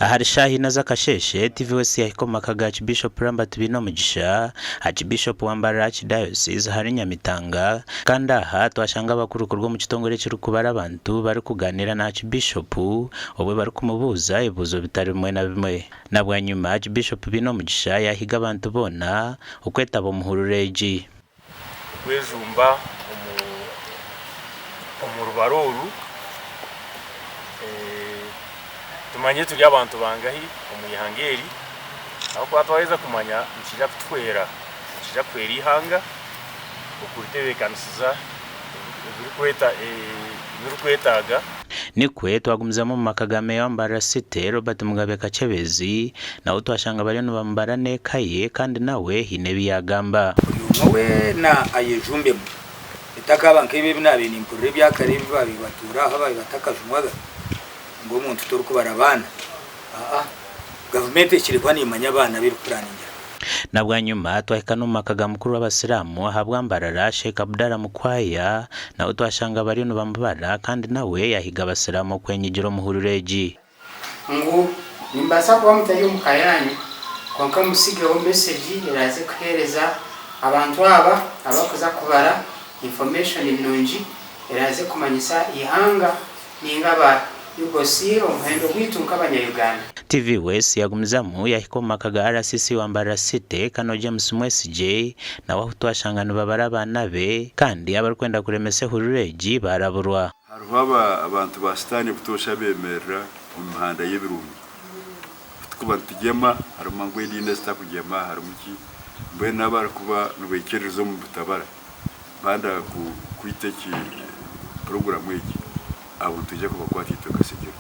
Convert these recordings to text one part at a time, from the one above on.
Ahari shaaha ina z'akasheeshe, TV West yahika omu maka ga Archbishop Lambert Bainomugisha, Archbishop wa Mbarara Archdiocese ahari Nyamitanga kandi aha twashanga abakuru kuruga omu kitongore ekirikubara abantu barikuganiira na Archbishop obwe barikumubuuza ebibuuzo bitari bimwe na bimwe. Na bwanyima Archbishop Bainomugisha yaahiga abantu boona okwetaba omu hururu egi. Kwejumba omu rubaro oru, tumanye turi abantu bangahi omu ihanga eri, ahabw'okuba twaheza kumanya nikiija kutuhwera, nikiija kuhwera eihanga okuritebeekanisiza ebirikwetaaga. Nikwe twagumizamu omu maka ga Meeya wa Mbarara City, Robert Mugabe Kakyebezi, nawe twashanga bariyo nibamubara n'eka ye kandi nawe haine ebi yaagamba. Buri omwe weena ayejumbemu. Etakaaba nk'ebi ebi naabaire nimpurira ebya kare ebi baabaire batuura aho abaabaire batakajumwaga, ngu omuntu torikubara baana. Aa, gavumenti ehikire kuba neemanya abaana abu erikupuraningira. Na bwanyima twahika n'omu maka ga mukuru w'Abasiraamu aha bwa Mbarara, Sheikh Abdallah Mukwaya, nawe twashanga bariyo nibamubara kandi nawe yaahiga Abasiraamu okwenyigira omu hururu egi. Ngu nimbaasa kuba mutari omu ka yaanyu, kwonka mutsigeho mesegi eraaze kuheereza abantu aba abarikuza kubara information nungi eraaze kumanyisa eihanga ninga aba UGOC omuhendo gwaitu nk'abanya Uganda. TV West yagumizamu yahika omu maka ga RCC wa Mbarara City, Kano James Mwesigye nawe ahu twashanga nibabara abaana be kandi abarikwenda kuremesa ehururu egi baraburwa. Hariho abantu ba Sitaane butoosha abeemerera omu mihanda y'ebirungi. Ku turikuba nitugyema, harimu ngu ediini ezitakugyema, harimu ki, mbwenu abarikuba nibaikiririza omu butabara banda kwita eki puroguraamu egi, abo nitwija kubakwata itwe nka securite.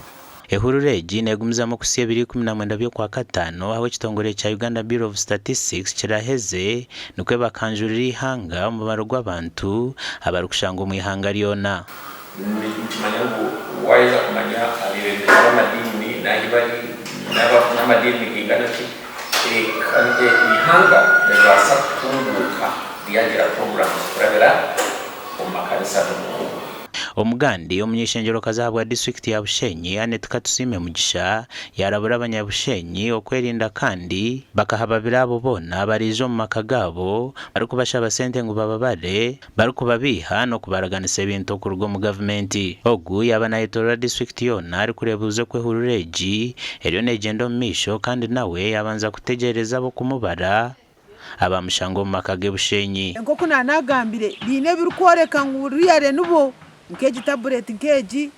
Ehururu egi negumizamu okuhitsya ebiro 19 by'Okwakataano ahu ekitongore kya Uganda Bureau of Statistics kiraheze nikwo bakanjurira eihanga omubaro gw'abantu abarikushangwa omu ihanga ryona. Nitukimanya ngu waaheza kumanya abeebembezi b'amadiini n'ahu bari n'amadiini nigaingana ki, eihanga niribaasa kutunguuka ryagira puroguraamu kurabira omu makanisa n'omu. Omugandi omuny'eishengyerokazi ahabwa disiturikiti ya Bushenyi, Annet Katusiime Mugisha yaarabura abanyabushenyi okwerinda kandi bakahababira abo boona abaraija omu maka gaabo barikubashaba sente ngu bababare barikubabeiha n'okubaraganisa ebintu okuruga omu gavumenti. Ogu yaaba nayetoorora disiturikiti yoona arikureebuuza oku ehururu egi eriyo negyenda omu maisho kandi nawe yaabanza kutegyereza ab'okumubara abamushanga omu maka ge Bushenyi. Nk'oku naanagambire, biine ebirikworeka ngu really nibo, nk'egi tablet nk'egi,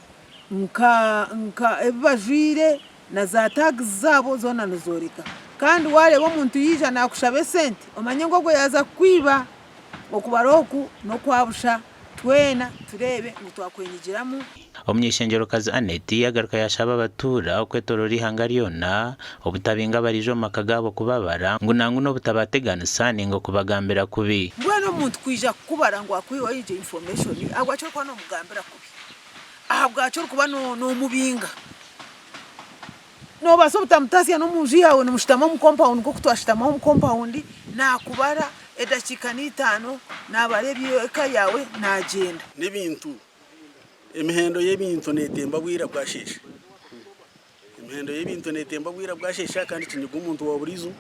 nka nka ebi bajwaire na za tags zaabo zoona nizooreka. Kandi waareeba omuntu yaija naakushaba esente, omanye ngu ogwo yaaza kukwiba. Okubara oku n'okwa busha, twena tureebe ngu twakwenyigiramu. Omuny'eishengyerokazi Annet yagaruka yashaba abatuura okwetoroora eihanga ryona obutabinga abaraija omu maka gaabo kubabara ngu nangwa n'obutabateganisa ninga okubagambira kubi. Mbwenu omuntu kwija kukubara ngu akwiheho egyo information ahabwaki orikuba nomugambira kubi? Ahabwaki orikuba nomubinga? Noobaasa obutamutaasya n'omu nju yaawe nimushutama omu kompawundi nk'oku twashutamaho omu kompawundi, naakubara edakiika n'itaano naabara eby'eka yaawe naagyenda. N'ebintu, emihendo y'ebintu neetemba bwira bwasheesha. Emihendo y'ebintu neetemba bwira bwasheesha kandi kinyiga omuntu wa buriijo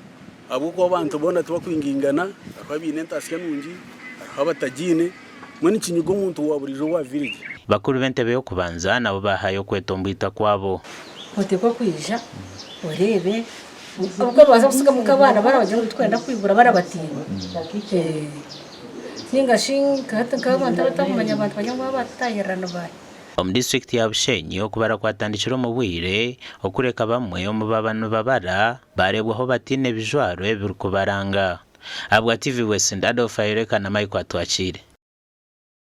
ahabw'okuba abantu boona tibakwingaingana, hariho abaine entaasya nungi, hariho abatagiine, mbwenu nikinyiga omuntu wa buriijo owa village. Bakuru b'entebe y'okubanza nabo baahayo okwetomboita kwabo. Oteekwa kwija oreebe ahabw'okuba nibabaasa kutsigamu nk'abaana barabagira ngu titwenda kwigura barabatiina nainga shi hati nk'abantu abatakumanya abantu bari ngu abaatutaahirira ni baahi. Omu disiturikiti ya Bushenyi, okubara kwatandikire omu bwire okureka bamwe omu baba nibabara baareebwaho bataine bijwaro ebirikubaranga. Ahabwa TV West, Adolf Ayoleka na Michael Atwakiire.